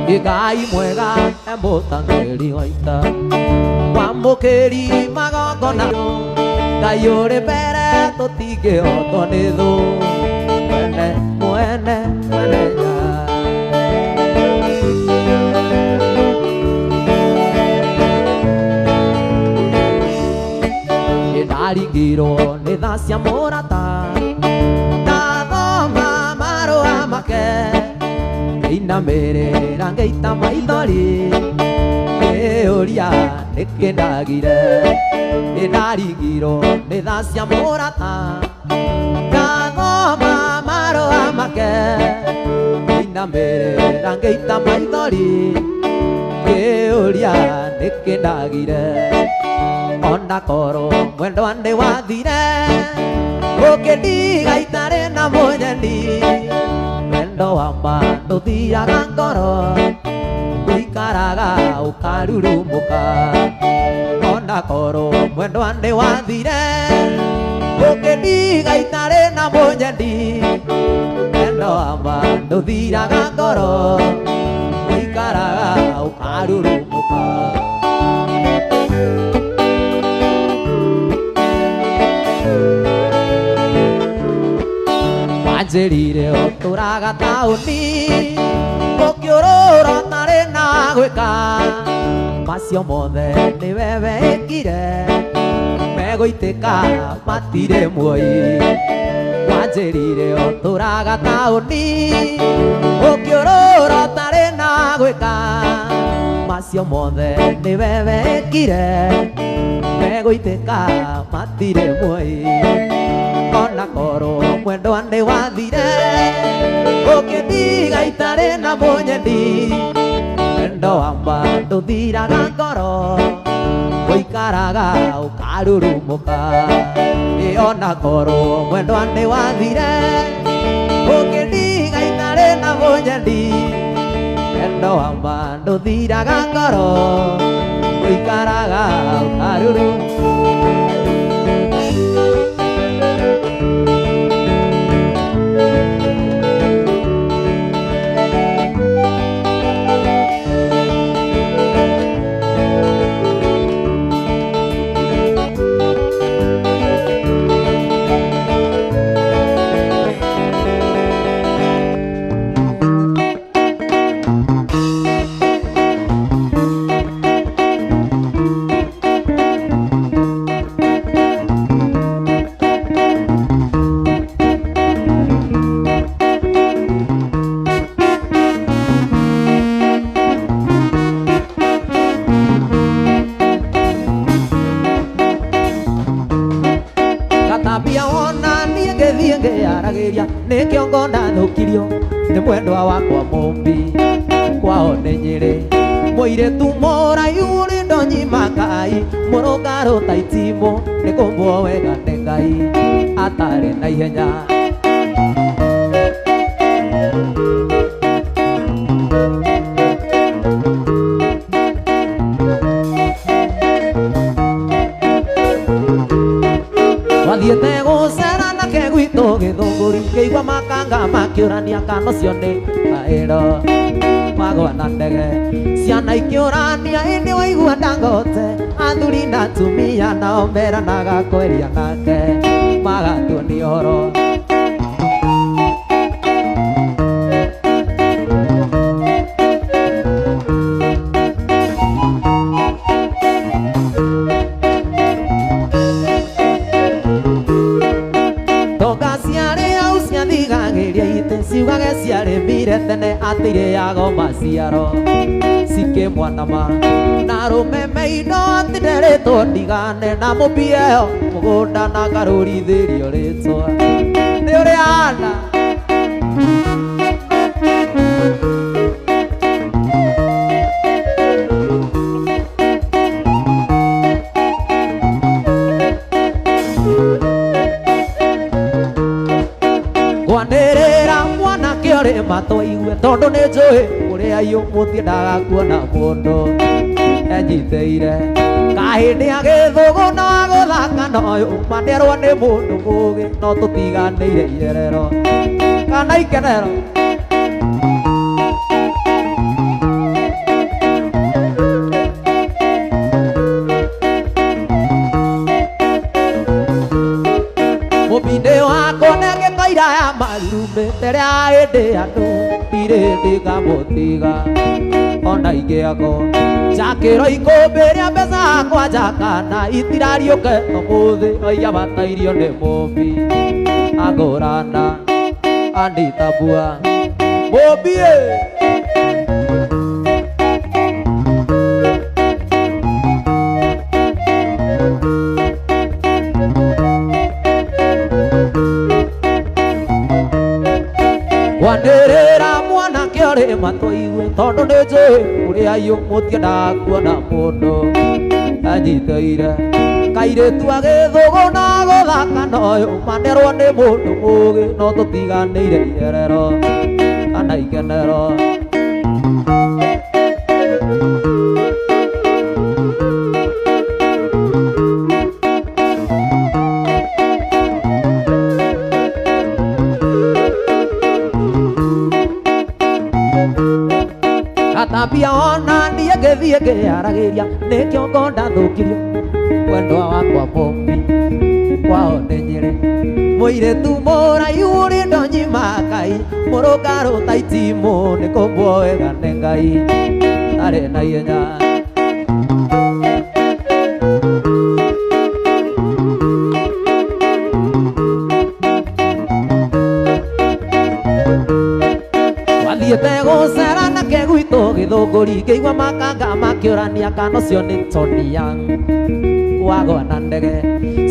Ngai mwega emũtangĩri wa ita wamũkĩri magongona Ngai ũrĩ mbere tũtingĩhotwo nĩ thũ mwene mwene mwene Ngai. Nĩndaringirwo nĩ tha cia mũrata ndathoma marũa make ngĩinamĩrĩra ngĩita maithori ngĩũria nĩkĩ ndagire. Nĩndaringirwo nĩ tha cia mũrata ndathoma marũa make ngĩinamĩrĩra ngĩita maithori ngĩũria nĩkĩ ndagire. Ona korwo mwendwa nĩ wathire ũkĩndiga itarĩ na mũnyeni wendo wa ma ndũthiraga ngoro ũikaraga ũkarurumũka. Ona korwo mwendwa nĩ wathire ũkĩndiga itarĩ na mũnyendi wendo wa ma ndũthiraga ngoro ũikaraga ũkarurumũka. Wanjĩrire ũtũraga taũni ũkĩũrũra ũtarĩ na gwĩka macio mothe nĩwe wekire megũitĩka matirĩ muoyi. Wanjĩrire ũtũraga taũni ũkĩũrũra ũtarĩ na gwĩka macio mothe nĩwe wekire megũitĩka matirĩ muoyi. Ona korwo mwendwa nĩ wathire ũkĩndiga itarĩ na mũnyendi wendo wa ma ndũthiraga ngoro ũikaraga ũkarurumũka. Ĩ ona korwo mwendwa nĩ wathire ũkĩndiga itarĩ na mũnyendi wendo wa ma ndũthiraga ngoro ũikaraga ũkarurumũka. Gatambia wona niĩ ngĩthiĩ ngĩaragĩria nĩkĩo ndathũkirio nĩ mwendwa wakwa mũmbi kwao nĩ Nyĩrĩ mũirĩtu mũraihu ũrĩ ndonyima Ngai mũrũngarũ ta itimũ nĩ kũmbwo wega nĩ Ngai atarĩ na ihenya. Wathiĩte gũcera nake gwitũ Gĩthũngũri ngĩigua makanga makĩũrania kana ũcio nĩ kaĩro magwa na ndege ciana ikĩũrania ĩndĩ waigua Dangote athuri na atumia nao meranaga kweria nake magatuonia ũhoro. Tonga ciarĩ au ciathigagĩria itĩ ciugage ciarĩmire tene atĩ irĩago maciaro cikĩmwanama na arũme meindo atĩ nderĩtwo ndigane na mũmbie ĩyo mũgũnda na ngarũrithĩrio rĩtwa nĩ ũrĩa ana. Ngwanĩrĩra mwanake ũrĩ matũigue tondũ nĩ njũĩ ũrĩa aiyũ mũtiendaga kuona mũndũ enyitĩire kahĩndĩ agĩthũgũ no agũthaka noyũ manderwo nĩ mũndũ mũgĩ no tũtiganĩire irerero kana ikenero. Nyendete rĩa hĩndĩ andũ ndirĩ ndikamũtiga ona ingĩako njakĩrwo ikũmbĩ rĩa mbeca kwanja kana itirariũke ũmũthĩ oiya batairio nĩ mũmbi agũrana anditabua mũmbi ĩ. Wanĩrĩra mwanake ũrĩ matũigue tondũ nĩ njũĩ ũrĩa aiyũ mũtiendaga kuona mũndũ anyitĩire kairĩtu agĩthũgũ na gũthaka noyũ manerwo nĩ mũndũ mũũgĩ no tũtiganĩire irerero kana ikenero. Atambia ona niĩ ngĩthiĩ ngĩaragĩria nĩkĩo ngo ndathũkirio mwendwa wakwa mũmbi kwao nĩ Nyĩrĩ mũirĩtu mũraihu ũrĩ ndonyima Ngai mũrũngarũ ta itimũ nĩ kũmbwo wega nĩ Ngai arĩ na ihenya. Wathiĩte gũcera nake gwitũ gĩthũngũri ngĩigua makanga makĩũrania kana ũcio nĩ Tony Young wagwa na ndege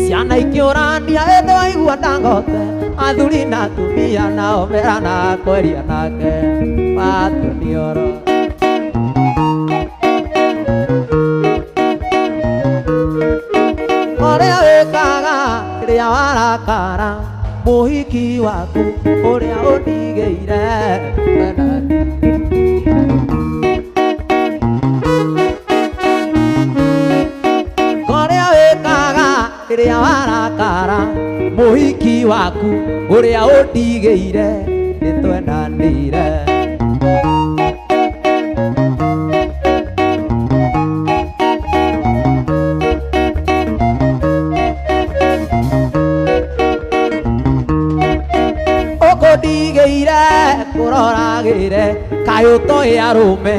ciana ikĩũrania ĩndĩ waigua Dangote athuri na atumia nao merana kweria nake matunioro. Ũrĩa wĩkaga rĩrĩa warakara mũhiki waku ũrĩa ũndigĩire wendani. Ũrĩa wĩkaga rĩrĩa warakara mũhiki waku ũrĩa ũndigĩire nĩtwendanire. Ũkũndigĩire kũroragĩre kaĩ ũtoĩ arũme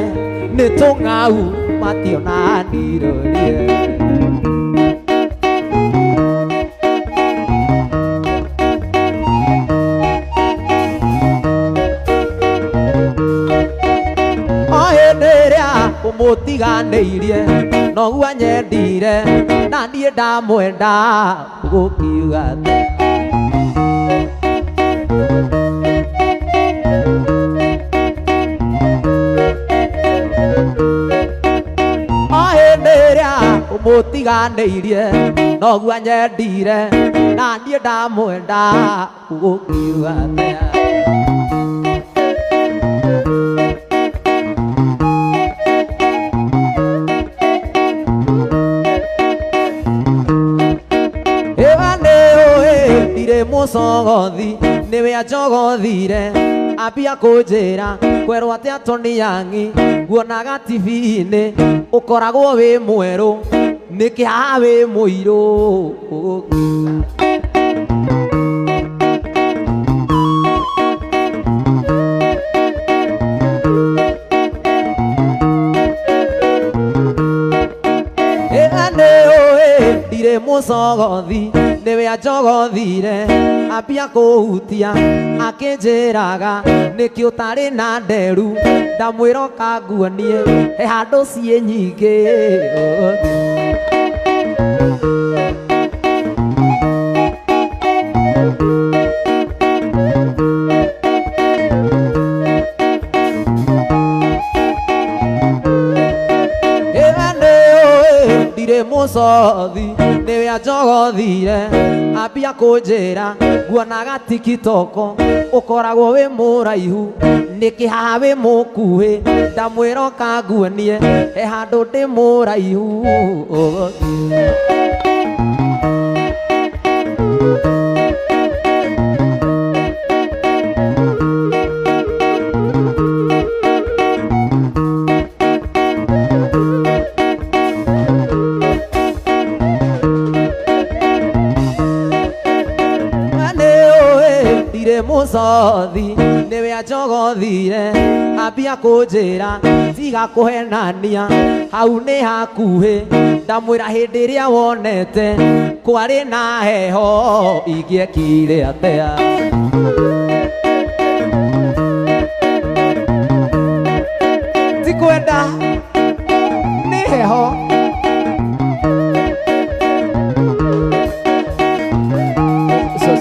nĩ tũng'au mationanirorie. O hĩndĩ ĩrĩa ũmũtiganĩirie noguo anyendire na niĩ ndamwenda ũgũkiuga atĩa. O hĩndĩ ĩrĩa ũmũtiganĩirie noguo anyendire na niĩ ndamwenda ũgũkiuga atĩa. Ĩwa nĩũĩ ndirĩ mũcogothi nĩwe anjogothire ambia kũnjĩra kwerwo atĩa Tony Young nguonaga TV-inĩ ũkoragwo wĩ mwerũ nĩkĩ haha wĩ mũirũ. Ĩwa nĩũĩ ndirĩ mũcogothi nĩwe anjogothire ambia kũhutia akĩnjĩraga nĩkĩ ũtarĩ na nderu ndamwĩra ũkanguonie he handũ ciĩ nyingĩ. Ĩwa nĩũĩ ndirĩ mũcothi nĩwe anjogothire ambia kũnjĩra nguonaga TikTok ũkoragwo wĩ mũraihu nĩkĩ haha wĩ mũkuhĩ ndamwĩra ũkanguonie he handũ ndĩ mũraihu. Mũcothi nĩwe anjogothire ambia kũnjĩra tiga kũhenania hau nĩ hakuhĩ ndamwĩra hĩndĩ ĩrĩa wonete kwarĩ na heho ingĩekire atĩa. Ti kwenda nĩ heho.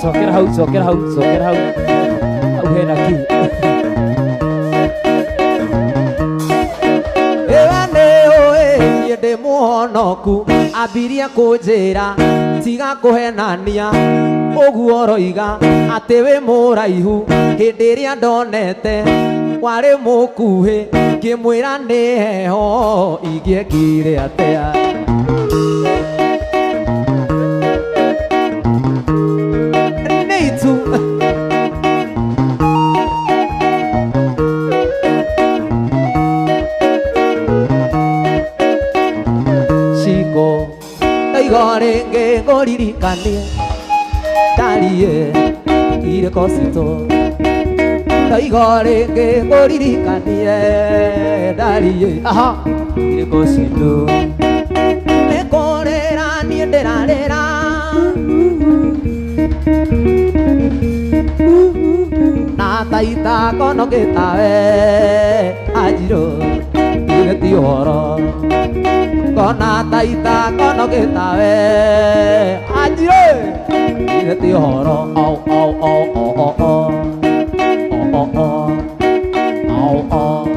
Cokera hau, cokera hau, cokera hau. Hau hena ki. Ĩwe nĩ ũĩ niĩ ndĩ mũhonoku ambirie kũnjĩra tiga kũhenania ũguo ũroiga atĩ wĩ mũraihu hĩndĩ ĩrĩa ndonete warĩ mũkuhĩ ngĩmwĩra nĩ heho ingĩekire atĩa. Nĩ itu. Ciko ndaigo rĩngĩ ngũririkanie ndarie irĩko citũ ndaigo rĩngĩ ngũririkanie ndarie aha Irĩko citũ. Nĩ kũrĩra niĩ ndĩrarĩra na taita kono gĩtawe anjirũ githĩ ti ũhoro kona taita kono gĩtawe anjirũ githĩ ti ũhoro au au au au au au au au au.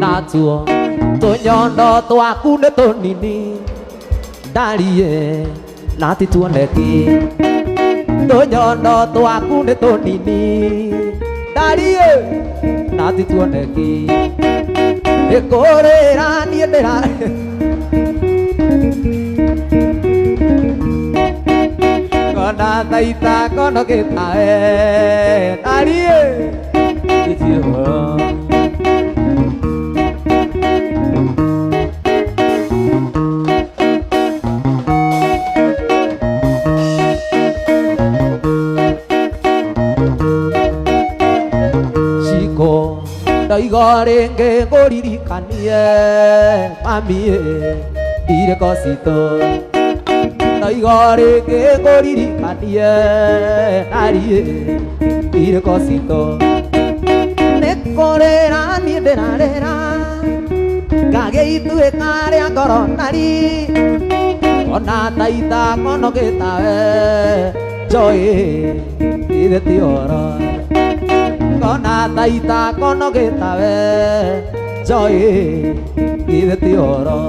Natuo tũnyondo twaku nĩ tũnini ndarie na ti tuoneki tũnyondo twaku nĩ tũnini ndarie na ti tuoneki nĩ kũrĩra niĩ ndĩra kona taita kono gĩtawe ndarie Ti ũhoro. Ciko ndaigo rĩngĩ ngũririkanie mami irĩko citũ ndaigo rĩngĩ ngũririkanie ndarie irĩko citũ nĩ kũrĩra niĩ ndĩrarĩra ngagĩituĩka rĩa ngoro nari ona taita kono gĩtawe njoĩ ithe ti ũhoro kona taita kono gĩtawe njoĩ ithe ti ũhoro.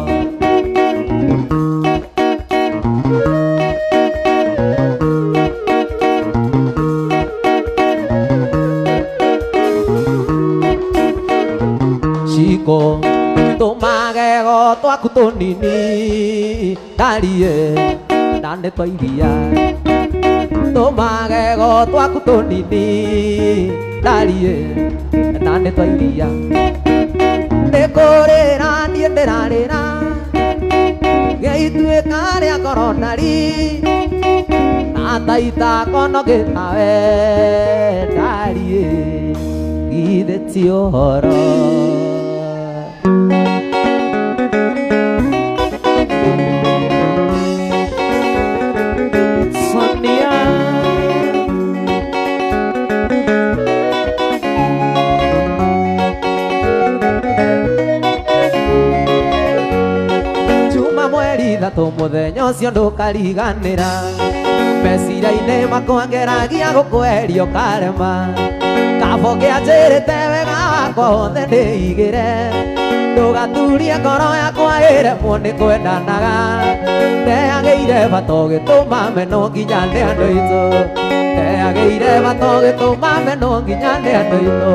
Ciko tũmagego twaku tũnini ndarie na nĩ twa iria tũmagego twaku tũnini ndarie na nĩ twa iria nĩ kũrĩra niĩ ndĩrarĩra gĩituĩka rĩa ngoro ndari na taita kono gĩtawe ndarie githĩ ti ũhoro. Sonia. Juma mweri ithatũ mũthenya ũcio ndũkariganĩra meciria-inĩ makwa ngeragia gũkweheria ũkarema kabo kĩanjĩrĩte wega wakwa wothe ndĩigĩre ndũgaturie ngoro yakwa ĩremwo nĩ kwendanaga ndeagĩire bata ũgĩtũma meno nginya nĩ andũ aitũ ndeagĩire bata ũgĩtũma meno nginya nĩ andũ aitũ.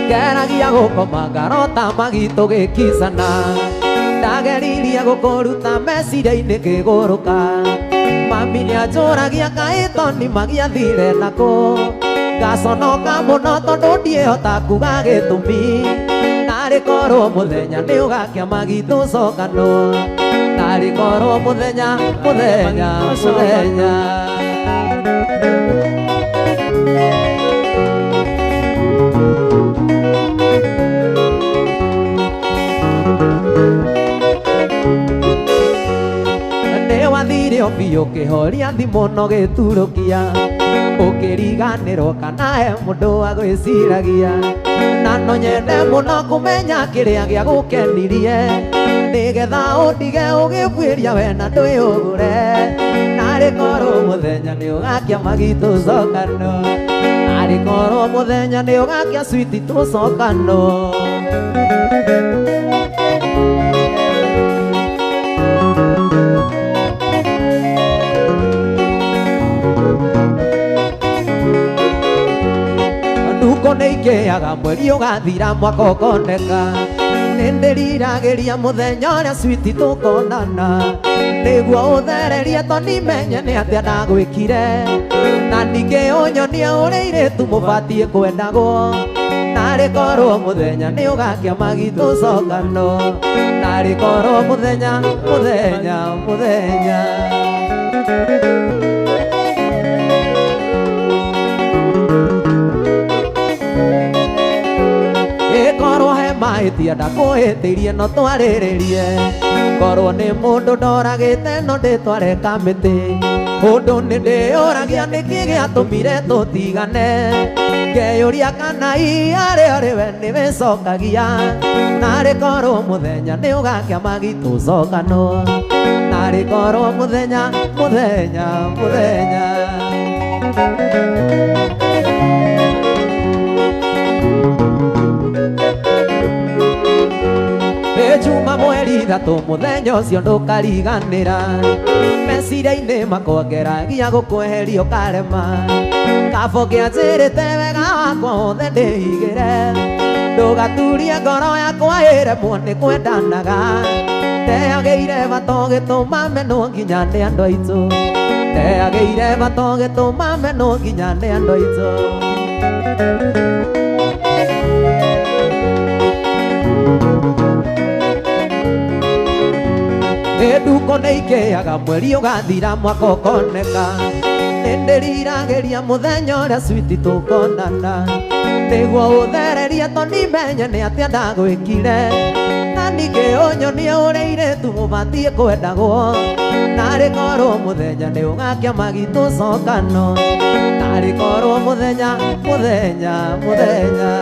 Ngeragia gũkoma ngarota magitũ gĩkicana ndageririe gũkũruta meciria-inĩ ngĩgũrũka Mami nĩanjũragia kaĩ Toni magĩathire nakũ. Ngaconoka mũno tondũ ndiĩhota kuga gĩtũmi. Narĩ korwo mũthenya nĩ ũgakia magitũcokanwo. Narĩ korwo mũthenya mũthenya mũthenya. Nĩ wathire o biũ ũkĩhoria thimũ no gĩturũkia. Ũkĩriganĩrwo kana he mũndũ agwĩciragia. Na no nyende mũno kũmenya kĩrĩa gĩagũkenirie. Nĩgetha ũndige ũgĩbuĩria we na ndwĩũgũre. Narĩ korwo mũthenya nĩ ũgakia magitũcokanwo. Narĩ korwo mũthenya nĩ ũgakia switi tũcokanwo. Nduko nĩ ikĩaga mweri ũgathira mwaka ũkoneka. Nĩndĩriragĩria mũthenya ũrĩa switi tũkonana. Nĩguo ũthererie Toni menye nĩ atĩa ndagwĩkire. Na ningĩ ũnyonie ũrĩa airĩtu mũbatiĩ kwendagwo. Narĩ korwo mũthenya nĩ ũgakia magitũcokanwo. Narĩ korwo mũthenya mũthenya mũthenya. Ĩkorwo he mahĩtia ndakũhĩtĩirie no twarĩrĩrie. Korwo nĩ mũndũ ndoragĩte no ndĩtware kamĩtĩ. Ũndũ nĩ ndĩyũragia nĩkĩ gĩatũmire tũtigane. Ngeyũria kana arĩ arĩ we nĩwĩcokagia. Narĩ korwo mũthenya nĩ ũgakia magitũcokanwo. Narĩ korwo mũthenya mũthenya mũthenya. Juma mweri ithatũ mũthenya ũcio ndũkariganĩra. Meciria-inĩ makwa ngeragia gũkweheria ũkarema. Kabo kĩanjĩrĩte wega wakwa wothe ndĩigĩre. Ndũgaturie ngoro yakwa ĩremwo nĩ kwendanaga. Ndeagĩire bata ũgĩtũma menwo nginya nĩ andũ aitũ. Ndeagĩire bata ũgĩtũma menwo nginya nĩ andũ aitũ. Nduko nĩ ikĩaga mweri ũgathira mwaka ũkoneka. Nĩndĩriragĩria mũthenya ũrĩa switi tũkonana. Nĩguo ũthererie Toni menye nĩ atĩa ndagwĩkire. Na ningĩ ũnyonie ũrĩa airĩtu mũbatiĩ kwendagwo. Narĩ korwo mũthenya nĩ ũgakia magitũcokanwo. Narĩ korwo mũthenya mũthenya mũthenya.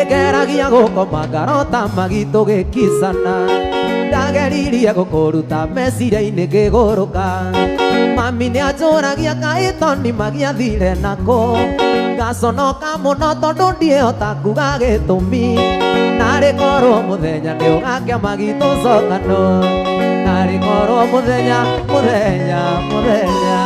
Ngeragia gũkoma ngarota magitũ gĩkicana. Ndageririe gũkũruta meciria-inĩ ngĩgũrũka. Mami nĩanjũragia kaĩ Toni magĩathire nakũ. Ngaconoka mũno tondũ ndiĩhota kuga gĩtũmi. Narĩ korwo mũthenya nĩ ũgakia magitũcokanwo. Narĩ korwo mũthenya mũthenya mũthenya.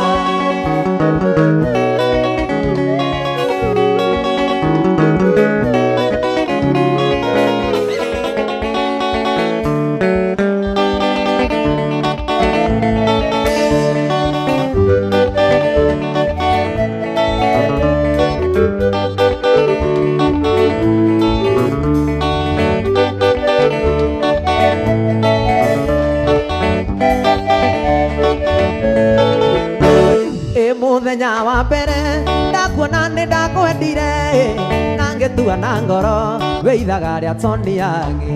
Mũthenya wa mbere ndakuona nĩ ndakwendire. Na ngĩtua na ngoro wĩithaga rĩa Toni Yangĩ.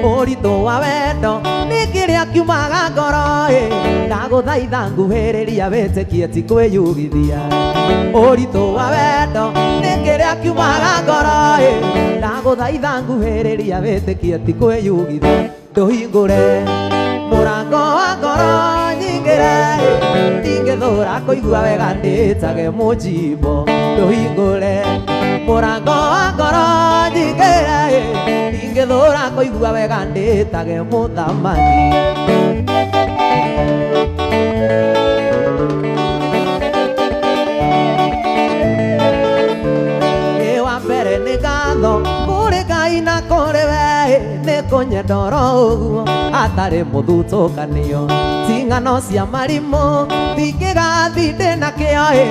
Ũritũ wa wendo nĩ kĩrĩa kiumaga ngoro. Ndagũthaitha nguhĩrĩria wĩtĩkie ti kwĩyugithia. Ũritũ wa wendo nĩ kĩrĩa kiumaga ngoro. Ndagũthaitha nguhĩrĩria wĩtĩkie ti kwĩyugithia. Ndũhingũre mũrango wa ngoro nyingĩre. Ndingĩthũra kũigua wega ndĩtage mũjimbo. Ndũhingũre mũrango wa ngoro nyingĩre. Ndingĩthũra kũigua wega ndĩtage mũthamaki. Ĩ wa mbere nĩ ngatho kũrĩ Ngai Ngũkwenda oro ũguo atarĩ mũthutũkanio ti ng'ano cia marimũ ndingĩgathi ndĩna kĩo ĩ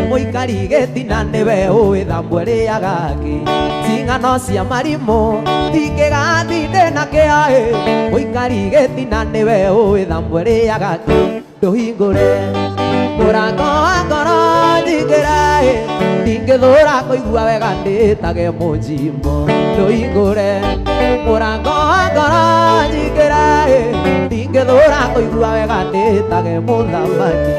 mũikari gĩtina nĩwe ũĩ thambwe rĩaga kĩ ti ng'ano cia marimũ ndingĩgathi ndĩna kĩo ĩ mũikari gĩtina nĩwe ũĩ thambwe rĩaga kĩ ndũhingũre mũrango wa ngoro njingĩre ĩ ndingĩthũra kũigua wega ndĩtage mũnjimbo ndũhingũre mũrango wa ngoro njingĩre ĩ ndingĩthũra kũigua wega ndĩtage mũthamaki.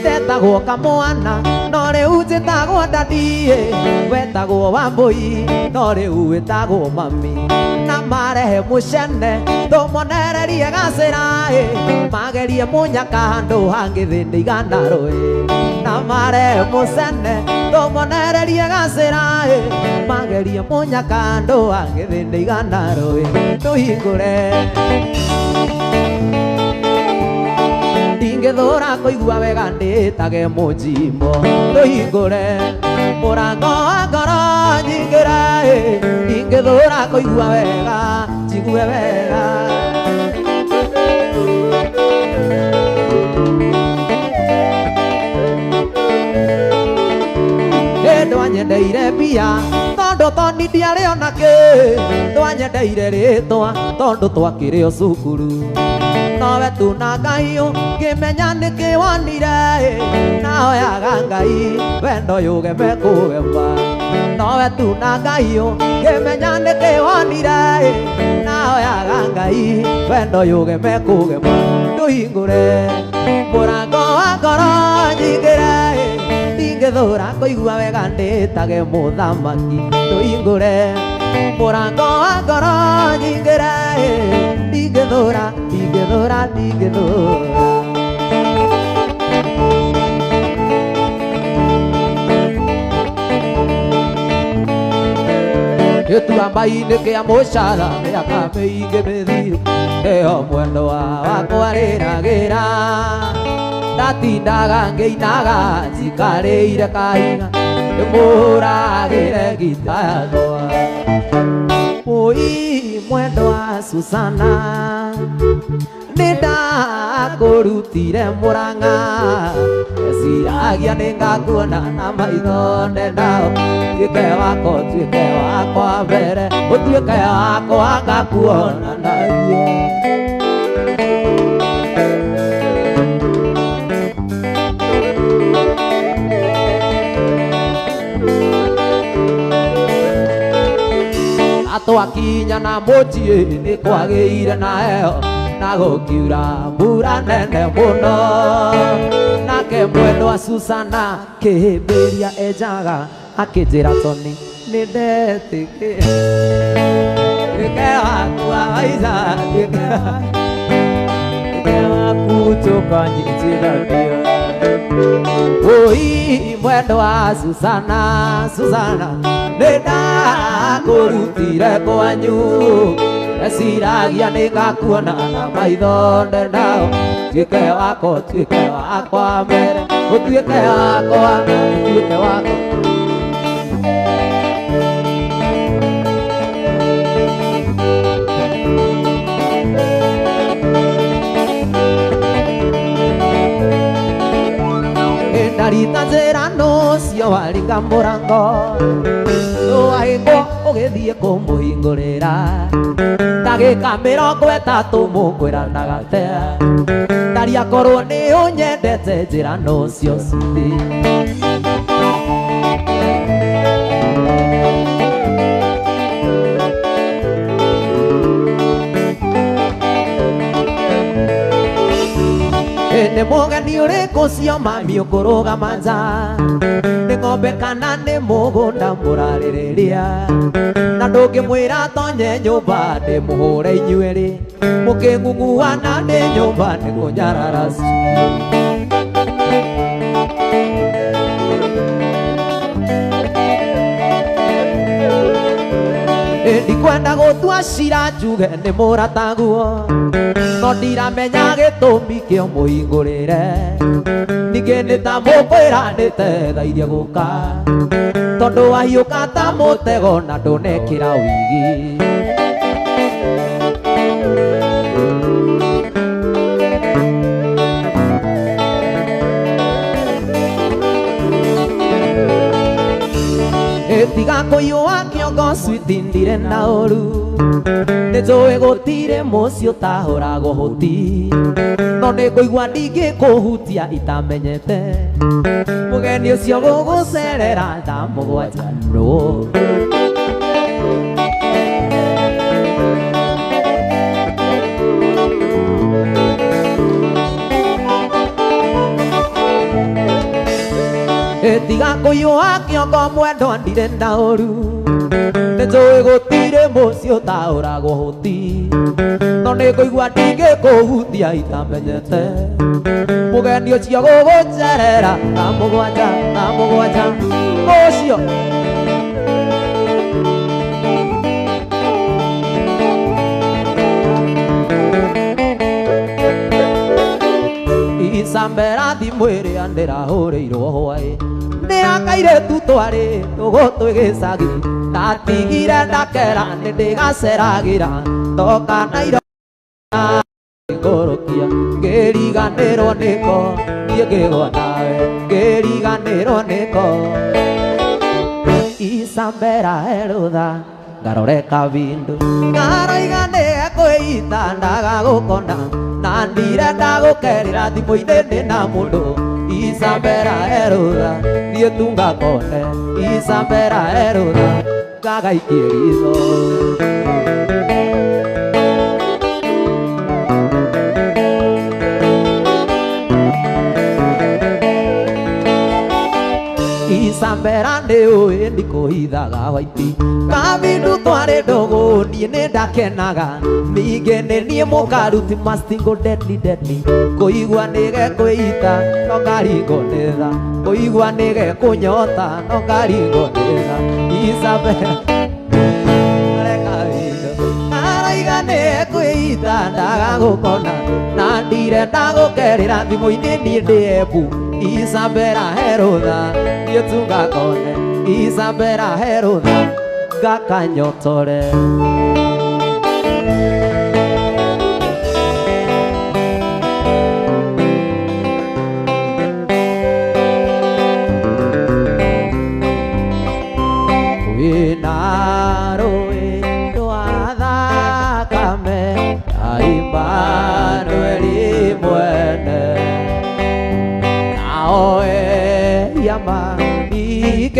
Ndetagwo kamwana no rĩu njĩtagwo ndadi wetagwo Wambũi no rĩu wĩtagwo mami na marehe mũcene tũmonererie gacĩra ĩ magerie mũnyaka handũ hangĩ thĩ ndĩigana rũĩ na marehe mũcene tũmonererie gacĩra ĩ magerie mũnyaka handũ hangĩ thĩ ndĩigana rũĩ ndũhingũre ndingĩthũra kũigua wega ndĩtage mũnjimbo ndũhingũre mũrango wa ngoro nyingĩre ĩ ndingĩthũra kũigua wega njigue wega. Ndwanyendeire mbia tondũ toni ndiarĩ ona kĩ ndwanyendeire rĩtwa tondũ twakĩrĩ o cukuru nowe tu na Ngai ũngĩmenya nĩkĩ wonire ĩ nahoyaga Ngai wendo yũgeme kũgema nowe tu na Ngai ũngĩmenya nĩkĩ wonire ĩ nahoyaga Ngai wendo yũgeme kũgema ndũhingũre mũrango wa ngoro nyingĩre ĩ ndingĩthũra kũigua wega ndĩtage mũthamaki ndũhingũre mũrango wa ngoro nyingĩre ĩ ndingĩthũra ndingĩthũra ndingĩthũra. Gĩtuamba-inĩ kĩa mũcara mĩaka mĩingĩ mĩthiru nĩho mwendwa wakwa rĩragĩra ndatindaga ngĩinaga njikarĩire kahiga ndĩmũhũragĩre ngita yakwa. Oi mwendwa Susana nĩndakũrutire Mũrang'a eciragia nĩngakuona na maitho ndenao tuĩke wakwa tuĩke wakwa mbere ũtuĩke wakwa ngakuona naguo. Twakinya na mũciĩ nĩ kwagĩire na heho na gũkiura mbura nene mũno nake mwendwa Susana kĩhĩmbĩria enjaga akĩnjĩra Toni nĩ ndetĩkĩra tuĩke waku wa maica tuĩke waku tũkanyitithania. Oi mwendwa Susana Susana nĩndakũrutire kwanyu eciragia nĩngakuona na maitho ndenao tuĩke wakwa tuĩke wakwa mbere ũtuĩke wakwa ũtuĩke wakwa. Ndarita njĩra nũcio waringa mũrango ndũwahĩngwo ũgĩthiĩ kũmũhingũrĩra ndagĩka mĩrongo ĩtatũ mũkwĩranaga atĩa ndaria korwo nĩ ũnyendete njĩra nũcio cithi. Nĩ mũgeni ũrĩkũ ũcio mami ũkũrũgama nja nĩ ng'ombe kana nĩ mũgũnda mũrarĩrĩria na ndũngĩmwĩra atonye nyũmba ndĩmũhũre inyuerĩ mũkĩng'ung'uana ndĩ nyũmba nĩ kũnyarara. Ndikwenda gũtua cira njuge nĩ mũrataguo no ndiramenya gĩtũmi kĩo mũhingũrĩre ningĩ nĩ ta mũkwĩranĩte thaa iria gũka tondũ wahiũka ta mũtego na ndũnekĩra wigi. Tiga kũiyũa kĩongo switi ndire na ũru nĩ njũĩ gũtirĩ mũciĩ ũtahũragwo hũti no nĩ ngũigua ndingĩkũhutia itamenyete mũgeni ũcio gũgũcerera thaa mũgwanja nũ. Tiga kũiyũa kĩongo mwendwa ndire na ũru nĩ njũĩ gũtirĩ mũciĩ ũtahũragwo hũti no nĩ ngũigua ndingĩkũhutia itamenyete mũgeni ũcio gũgũcerera thaa mũgwanja thaa mũgwanja ũcio. Isambera thimũ ĩrĩa ndĩrahũrĩirwo hwaĩ nĩ akairĩtu twarĩ tũgũ twĩ gĩcagi ndatigire ndakera nĩ ndĩgaceragĩra ndoka Nairobi ngũrũkia ngĩriganĩrwo nĩko niĩ ngĩgwa nawe ngĩriganĩrwo nĩko. Isambera herũtha ngarore kabindu ngaroiga nĩekwĩita ndagagũkona na ndirenda gũkerĩra thimũ-inĩ ndĩ na mũndũ. Isambera herũtha thiĩ tu ngakone Isambera herũtha ngagaikie ritho. Isambera nĩ ũĩ ndikũhithaga waiti kabindu twarĩ ndũgũ niĩ nĩ ndakenaga ningĩ nĩ niĩ mũkaruti mastingo deadly deadly kũigua nĩ gekwĩita no ngaringwo nĩ tha kũigua nĩ gekũnyota no ngaringwo nĩ tha. Isambera araiga nĩ ekwĩita ndagagũkona na ndirenda gũkerĩra thimũ-inĩ niĩ ndĩ Embu. Isambera herũtha thiĩ tu ngakone Isambera herũtha ngakanyotore. Wĩna rũĩ rwa thakame ya Imanueli mwene nao ehia maikĩtio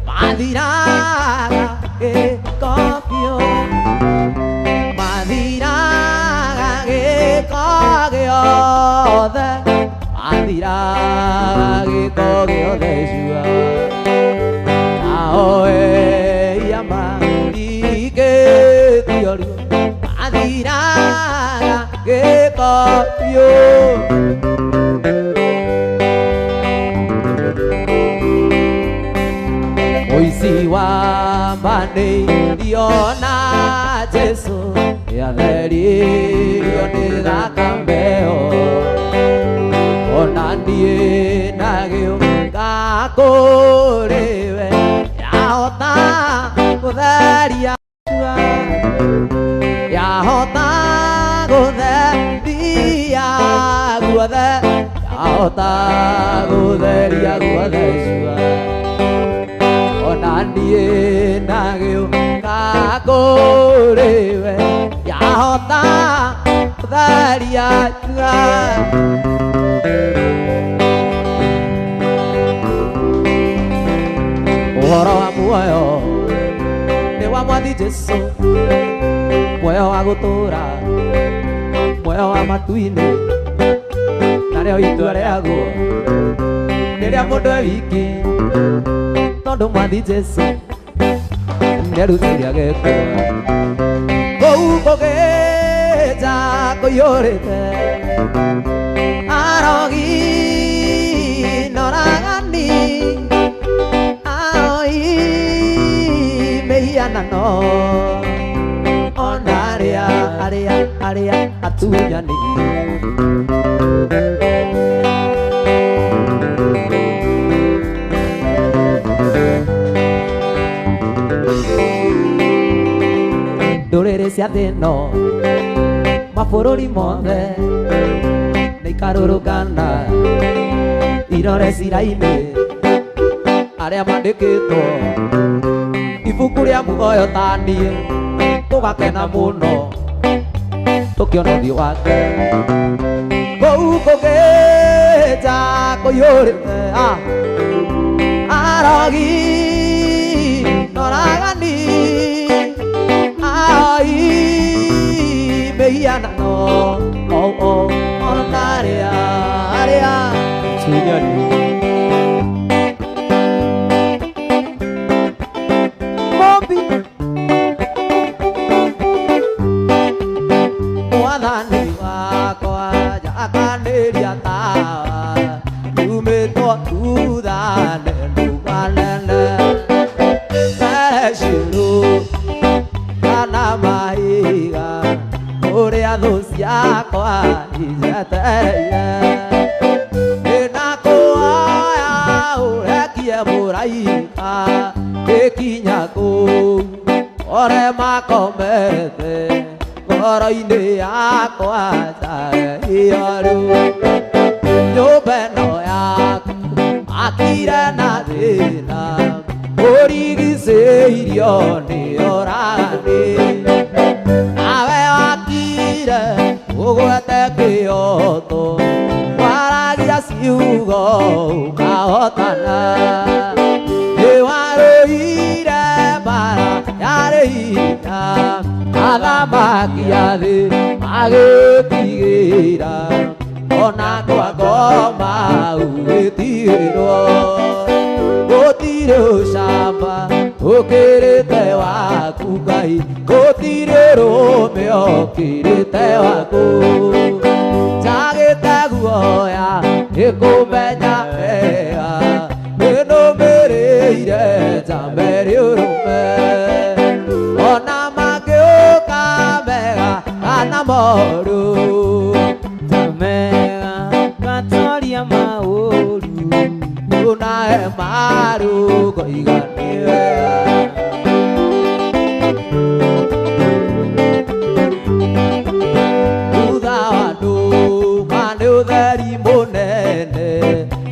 mathiraga gĩko biũ mathiraga gĩko gĩothe mathiraga gĩko gĩothe cua nao ehia maikĩtio mathiraga gĩko biũ. Mũici wa manĩirio na Jesũ nĩatheririo nĩ thakame ĩyo ona niĩ ndagĩũka kũrĩ we yahota gũtheria yahota gũtheria guothe yahota gũtheria guothe cua ona niĩ ndagĩũka kũrĩ we yahota gũtheria cua. Ũhoro wa muoyo nĩ wa Mwathi Jesũ muoyo wa gũtũũra muoyo wa matu-inĩ narĩo itua rĩaguo nĩ rĩa mũndũ e wiki tondũ Mwathi Jesũ nĩarutire agĩkua kũu kũgĩnja kũiyũrĩte arogi noragani aoi mehia. atunyani. Ndũrĩrĩ cia thĩ ĩno mabũrũri mothe nĩikarũrũngana irore cira-inĩ arĩa mandĩkĩtwo ibuku rĩa muoyo ta niĩ tũgakena mũno tũkĩona ũthiũ wake kũu kũngĩnja kũiyũrĩte arogi noragani ai mĩhianano ona arĩa arĩa Tunyani. Mombi mwathani wakwa njakanĩria tawa yumĩtwo thutha nĩ nduma nene mbere kana mahiga kũrĩa thũ ciakwa ijetereire nĩndakũhoya ũrekie mũraika gĩkinya kũu ore makomete ngoro-inĩ yakwa njae rĩu nyũmba ĩno yaku akire na thĩna ũrigicĩirio nĩ oragani nawe wakire ũgwete kĩoto waragia ciugo ũkahotana nĩwarũire mbara yarĩ hinya athamaki a thĩ magĩtigĩra ona kwa ngoma ũgĩtigĩrwo gũtirĩ ũcamba ũkĩrĩte waku Ngai gũtirĩ ũrũme ũkĩrĩte waku njagĩte guoya nĩkũmenya wega nĩnũmĩrĩire njamba ĩrĩ ũrũme ona mangĩũka mega kana moru Mega gatoria maũru unae maru ngoiga nĩ wega. Thutha wa nduma nĩ ũtheri mũnene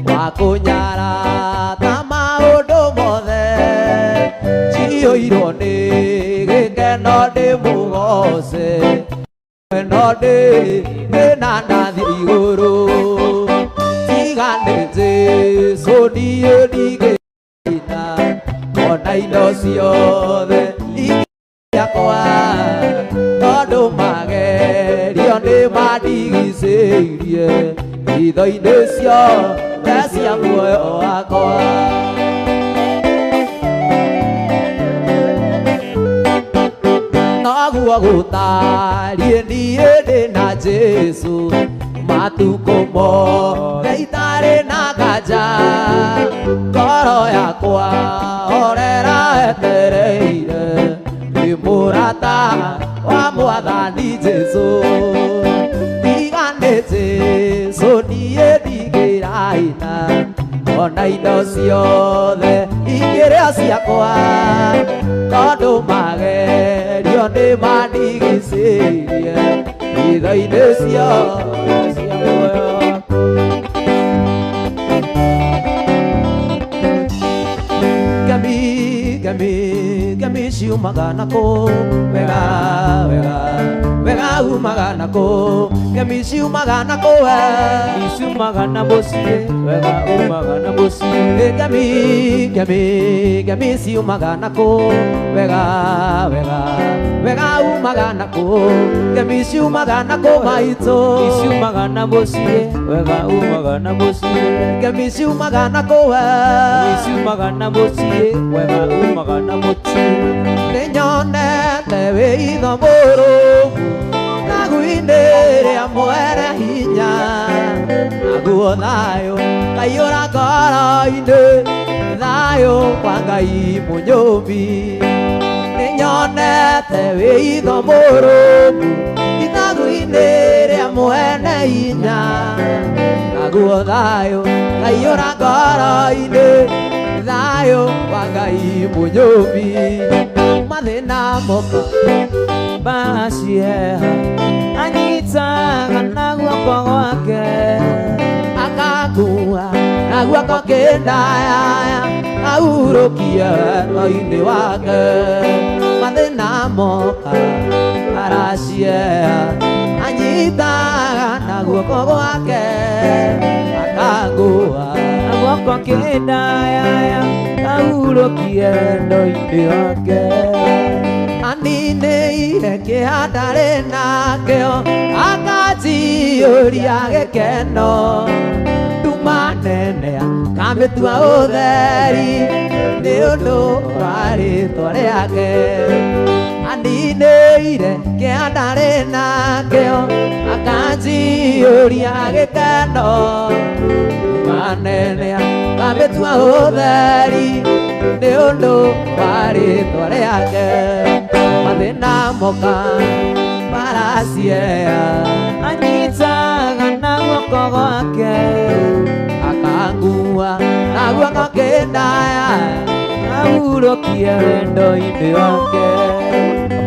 wa kũnyarata maũndũ mothe ciyũirwo nĩ gĩkeno ndĩmũgoce no ndĩ na ndathiĩ igũrũ tiga nĩ Jesũ niĩ ndingĩina ona indo ciothe ingĩakwa tondũ magerio nĩ mandigicĩirie hitho-inĩ ciothe cia muoyo wakwa. Noguo gũtariĩ niĩ ndĩ na Jesũ matukũ mothe itarĩ na nganja ngoro yakwa horera etereire nĩ mũrata wa mwathani Jesũ tiga nĩ Jesũ niĩ ndingĩraina ona indo ciothe ingĩrĩa ciakwa tondũ magerio nĩ mandigicĩirie hitho-inĩ ciothe cia muoyo wakwa. Ngemi ngemi ngemi ciumaga nakũ wega wega wega umaga nakũ ngemi ciumaga nakũ we Iciumaga na mũciĩ wega umaga na mũciĩ ngemi ngemi ngemi ciumaga nakũ wega wega wega umaga nakũ ngemi ciumaga nakũ maitũ Iciumaga na mũciĩ wega umaga na mũciĩ ngemi ciumaga nakũ we Iciumaga na mũciĩ wega umaga na mũciĩ nĩnyonete wĩitho mũrũmu naguinĩ rĩa mwene hinya naguo thayũ kaiyũra ngoro-inĩ thayũ kwa Ngai mũnyũmbi nĩnyonete wĩitho mũrũmu itaguinĩ Mwene hinya naguo thayũ kaiyũra ngoro-inĩ thayũ wa Ngai mũnyũmbi mathĩna moka bacieha anyitaga na guoko gwake akangua na guoko kĩndaya ahurũkie wendo-inĩ wake mathĩna moka aracieha anyitaga na guoko gwake akangua na guoko kĩndaya ahurũkie wendo-inĩ wake aninĩire kĩeha ndarĩ nakĩo akanjiyũria gĩkeno nduma nene akamĩtua ũtheri nĩ ũndũ wa rĩtwa rĩake aninĩire kĩeha ndarĩ nakĩo akanjiyũria gĩkeno nduma nene akamĩtua ũtheri nĩ ũndũ wa rĩtwa rĩake mathĩna moka maracieha anyitaga na guoko gwake akangua na guoko kĩndaya ahurũkie wendo-inĩ wake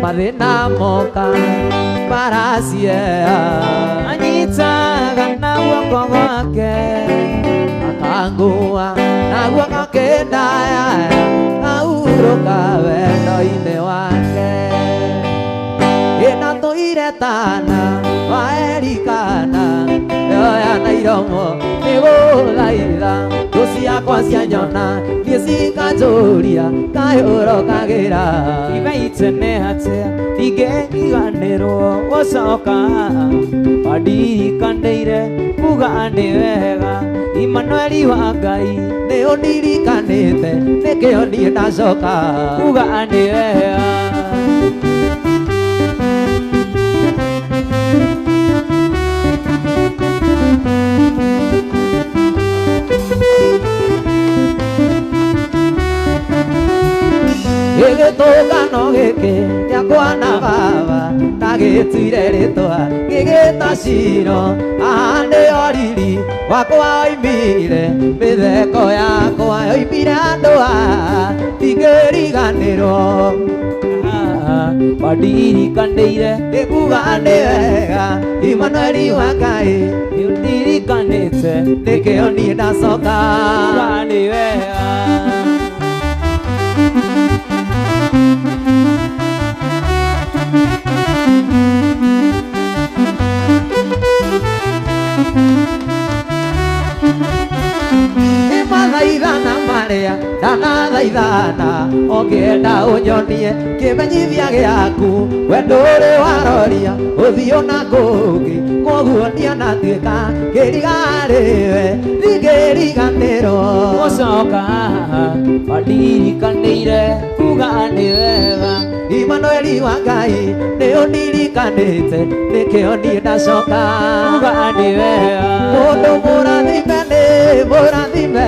mathĩna moka maracieha anyitaga na guoko gwake akangua na guoko kĩndaya ahurũka wendo-inĩ wake ĩnatũire tana wa Elikana yoya na iromo nĩgũthaitha thũ ciakwa cianyona niĩ cikanjũria kaĩ ũrokagĩra ibaitene atĩa ndingĩriganĩrwo gũcoka wandirikanĩire kuga nĩ wega Imanueli wa Ngai nĩ ũndirikanĩte nĩkĩo niĩ ndacoka kuga nĩ wega gĩgĩtũngano gĩkĩ gĩakwa na baba ndagĩtuire rĩtwa gĩgĩta Shilo haha nĩho riri wakwa oimire mĩtheko yakwa yoimire handũ haha ndingĩriganĩrwo wandirikanĩire nĩkuga nĩ wega Imanueli wa Ngai nĩũndirikanĩte nĩkĩo niĩ ndacoka kuga nĩ wega Mathaithana marĩa ndanathaithana ũngĩenda ũnyonie kĩmenyithia gĩaku we ndũrĩ waroria ũthiũ na kũngĩ kwoguo ndianatuĩka kĩrigarĩwe ndingĩriganĩrwo gũcoka wandirikanĩire kuga nĩ wega Imanueli wa Ngai nĩ ũndirikanĩte nĩkĩo niĩ ndacoka kuga nĩ wega mũndũ mũrathime nĩ mũrathime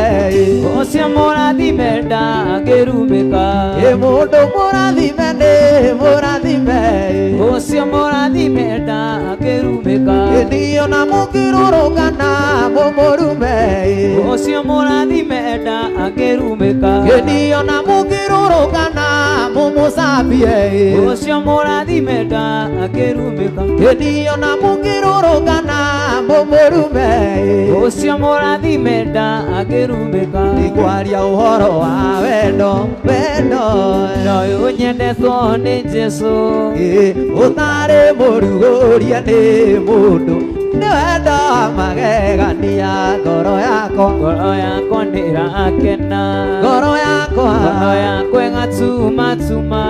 ũcio mũrathime ndangĩrumĩka ĩ mũndũ mũrathime nĩ mũrathime ũcio mũrathime ndangĩrumĩka niĩ ona mũngĩrũrũngana mũmũrume ũcio mũrathime ndangĩrumĩka niĩ ona mũngĩrũrũngana mũmũcambie ũcio mũrathime ndangĩrumĩka niĩ ona mũngĩrũrũngana mũmũrume ũcio mũrathime ndangĩrumĩka nĩngwaria ũhoro wa wendo wendo noyũ nyendetwo nĩ Jesũ ũtarĩ mũrugũrie nĩ mũndũ nĩ wendo wa magegania ngoro yakwa nĩĩrakena ngoro yakwa ĩgatumatuma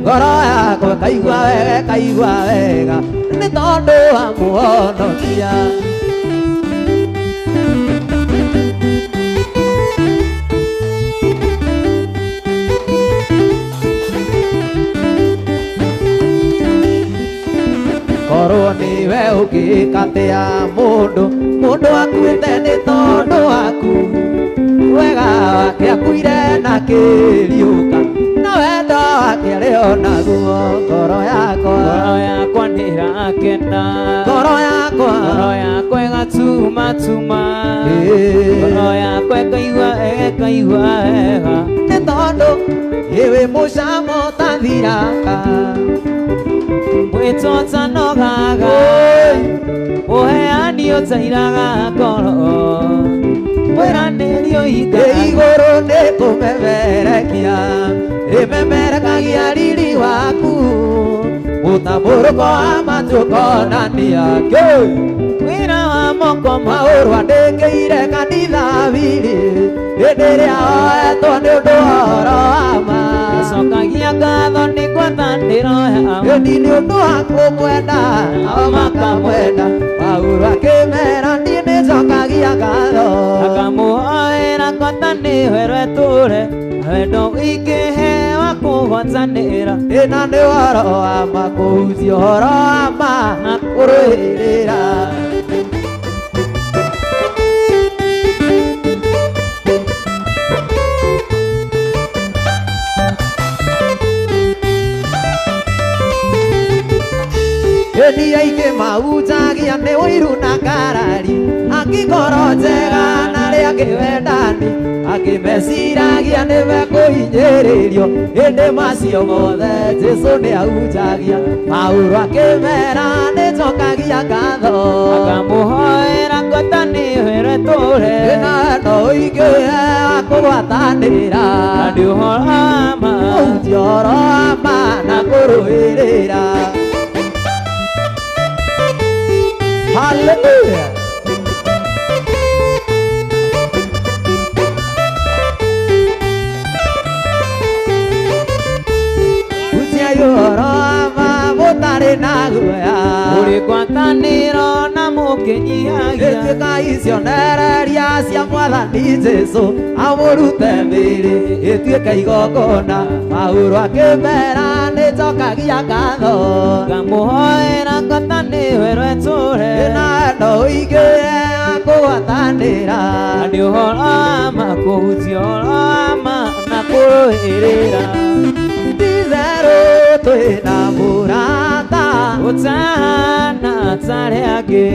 ngoro yakwa kaigua wega kaigua wega nĩ tondũ wa mũhonokia korwo nĩwe ũngĩkatea mũndũ mũndũ akuĩte nĩ tondũ waku wega wake akuire na kĩriũka na wendo wake arĩ o naguo ngoro yakwa nĩĩrakena Ngakena. Ngoro yakwa. Ngoro yakwa ĩgatumatuma. Ngoro yakwa ĩkaigua ĩkaigua wega. Nĩ tondũ ĩwĩ mũcamo ũtathiraga. Mwĩto ũtanogaga. Ũheani ũtairaga ngoro. Mwĩranĩri ũhingaga. Igũrũ nĩ kũmemerekia ĩmemerekagia riri waku mũtambũrũko wa matu ũkonania kĩ Wĩra wa moko Maũndũ andĩkĩire kanitha wiri hĩndĩ ĩrĩa oetwo nĩ ũndũ wa ũhoro wa ma. Acokagia ngatho nĩ ngwatanĩro yao. Ĩni nĩ ũndũ wa kũmwenda nao makamwenda. Paulo akĩmera niĩ nĩnjokagia ngatho. Akamũhoera ngwatanĩro ĩro ĩtũũre wendo ingĩheo kũgwatanĩra. Ĩna nĩ ũhoro wa ma kũhunjia ũhoro wa ma na kũrũĩrĩra. Ĩni aingĩ mahunjagia nĩ ũiru na ngarari, angĩ ngoro njega na arĩa angĩ wendani, angĩ meciragia nĩ mekũhinyĩrĩrio, ĩndĩ macio mothe Jesũ nĩ ahunjagia. Paulo akĩmera nĩ njokagia ngatho. Akamũhoera ngwatanĩro ĩro ĩtũũre. Ĩna no ingĩheo kũgwatanĩra. Na nĩ ũhoro wa ma. Kũhunjia ũhoro wa ma na kũrũĩrĩra. Hallelujah. Hunjia ũhoro wa ma mũtarĩ na guoya. Mũrĩ ngwatanĩro na mũkĩnyihagia. Ĩtuĩkai cionereria cia Mwathani Jesũ amũrute mĩĩrĩ ĩtuĩke igongona. Paulo akĩmera nĩ njokagia ngatho. Ngamũhoera ngwatanĩro ĩro ĩtũũre. Ĩna no ingĩheo kũgwatanĩra. Na nĩ ũhoro wa ma kũhunjia ũhoro wa ma na kũrũĩrĩra. Ti-itherũ twĩna mũrata ũtahana ta arĩa angĩ.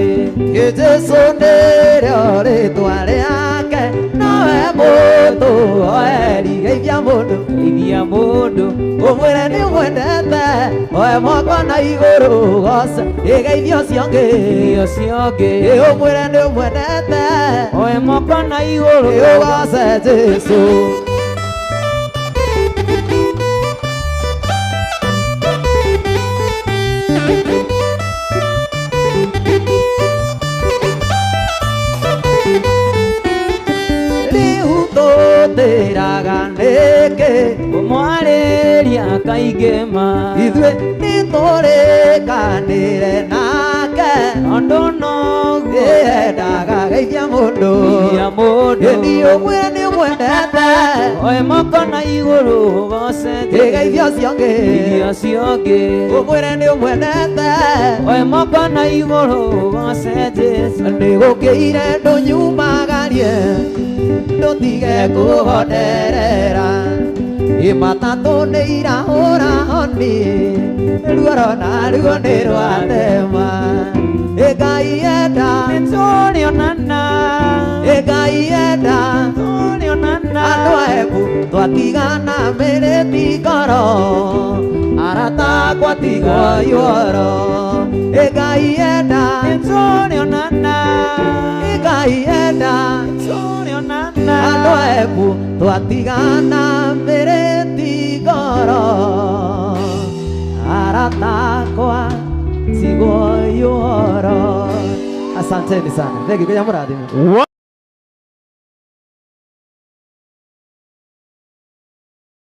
Jesũ nĩrĩo rĩtwa rĩake, nowe mũtũhoeri. Geithia mũndũ, Geithia mũndũ. Ũmwĩre nĩ ũmwendete, oe moko na igũrũ goce. Ĩgeithia ũcio ũngĩ. Geithia ũcio ũngĩ. Ũmwĩre nĩ ũmwendete, oe moko na igũrũ ũgoce Jesũ. Rĩu tũtĩraga nĩkĩ? Kũmwarĩria kaingĩ ma. Ithuĩ nĩtũrĩkanĩre nake. Tondũ noguo Endaga geithia mũndũ. Geithia mũndũ. Ĩni ũmwĩre nĩ ũmwendete. Oe moko na igũrũ ũgoce Geithia ũcio ũngĩ. Geithia ũcio ũngĩ. Ũmwĩre nĩ ũmwendete. Oe moko na igũrũ ũgoce Jesũ. Nĩgũkĩire ndũnyumagarie, ndũtige kũhonderera. Ĩmatatũ nĩ irahũra honi, ruoro naruo nĩ rwathema. Ngai enda, Nĩtũrĩonana. Ngai enda, Nĩtũrĩonana. Andũ a Embu twatigana mĩrĩ ti ngoro, arata akwa tigwo iũhoro. Ngai enda, Nĩtũrĩonana. Ngai enda, Nĩtũrĩonana. Andũ a Embu twatigana mĩrĩ ti ngoro, arata akwa tigwo iũhoro. Asanteni sana. Thank you. Kenya mũrathime.